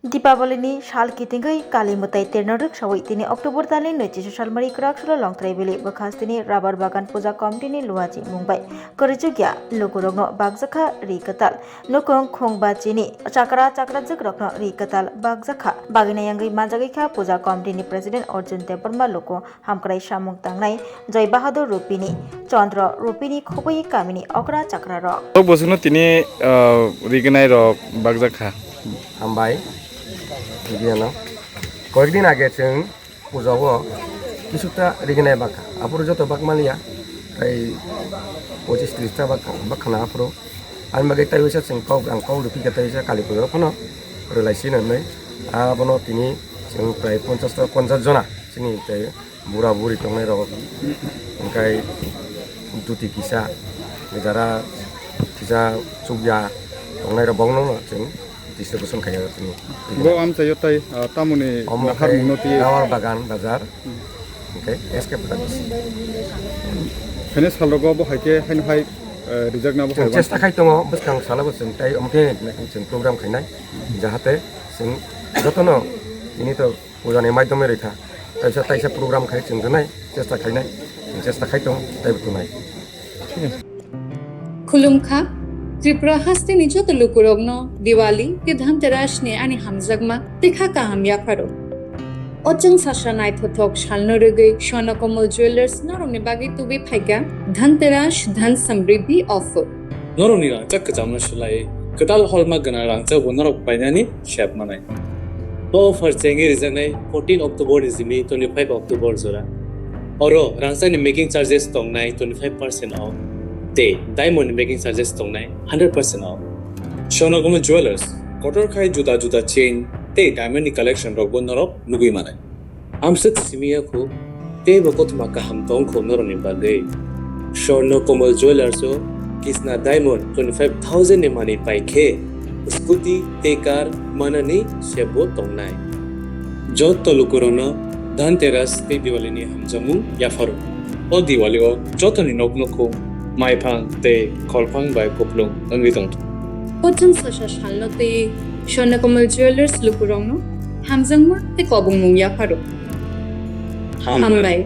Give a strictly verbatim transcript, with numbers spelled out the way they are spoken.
Dipaboli ni sal kitingwi Kali mwtai terno rwksawi tini October talni nwichisu salmari kwrak sulo Longtrai Valley bwkhastini Rubber Bagan Puja Committee ni luachi mung bai kwrwichukya lukurokno bakjakha ri kwtal. Nukung khung ba chini chakra chakrajwkrokno ri kwtal bakjakha. Bagwina yangwi manjagwi kha Puja Committee ni President Arjun Debbarma luku hamkrai samung tangnai Joy Bahadur Rupini, Chandra Rupini khobwi kamini okra chakrarok. O bosongno tini, ah, rignai rok bakjakha. Hambai. Giano. Koyekdin age chwng puja o kisukta rignai bakha. Aphuru joto bak maliya. Tai pochis tris ta bakha, bakha na aphuru. Ani bagwi tai wisa chwng kok, ang kok rwphi khe tai wisa Kali puja phano rwlai sino hinwi. Abono tini chwng prai ponchas ta ponchas jona chini tai bura buri tongnai rok, hwnkhe duti kisa, jara kisa chukya tongnai rok bokno chwng distribution khai o chini. Bo amchaio tai, ah, tamoni Omo nahar khai mungno twi. Rawar Bagan bazar, hwnkhe S K Production. Hene salrogo bo hai khe haino hai, eh, rijak na bo Chwng hai chesta khai tongo, bwskang salo bo chwng tai omo khe chwng program khainai, jahate chwng jotono tini to puja ni maidhome rwkha. Taisa, taisa program khai chwng rwnai chesta khainai, chwng chesta khai tong, taibo tongnai. Khulumkha, Tripura hasteni joto lukurokno Diwali tei Dhanteras ni ani hamjakma tei kha kaham yapharo. O chwng sasa naithothok salno rwgwi Swarna Kamal Jewellers norokni bagwi tubui phaikha Dhanteras Dhan Samriddhi Offer. Norokni rangchak kwchamno swlaiwi kwtal holma gwnang rangchakbo norok painani sep manai. O offer chengwi rijaknai fourteen October ni simi twenty-five October jora. Oro rangchakni making charges tongnai twenty-five percent off tei diamond ni making charges tongnai hundred percent off. Swarna Kamal Jewellers kotor khai juda juda chain tei diamond ni collection rokbo norok nugwi manai. Amswk simi ya kho, teibo kothoma kaham tong kho norokni bagwi. Swarna Kamal Jewellers o kisna diamond twenty-five thousand ni manwi pai khe scooty tei car manani sebo tongnai. Joto lukurokno Dhanteras tei Diwali ni hamjakmung yapharo. O Diwali o jotoni nok nukhung maiphang tei kholphang bai kupulung wngwi tongthung. Kochwng sasa salno tei Swarna Kamal Jewellers lukurokno hamjakma tei kobongmung yapharo. Hambai.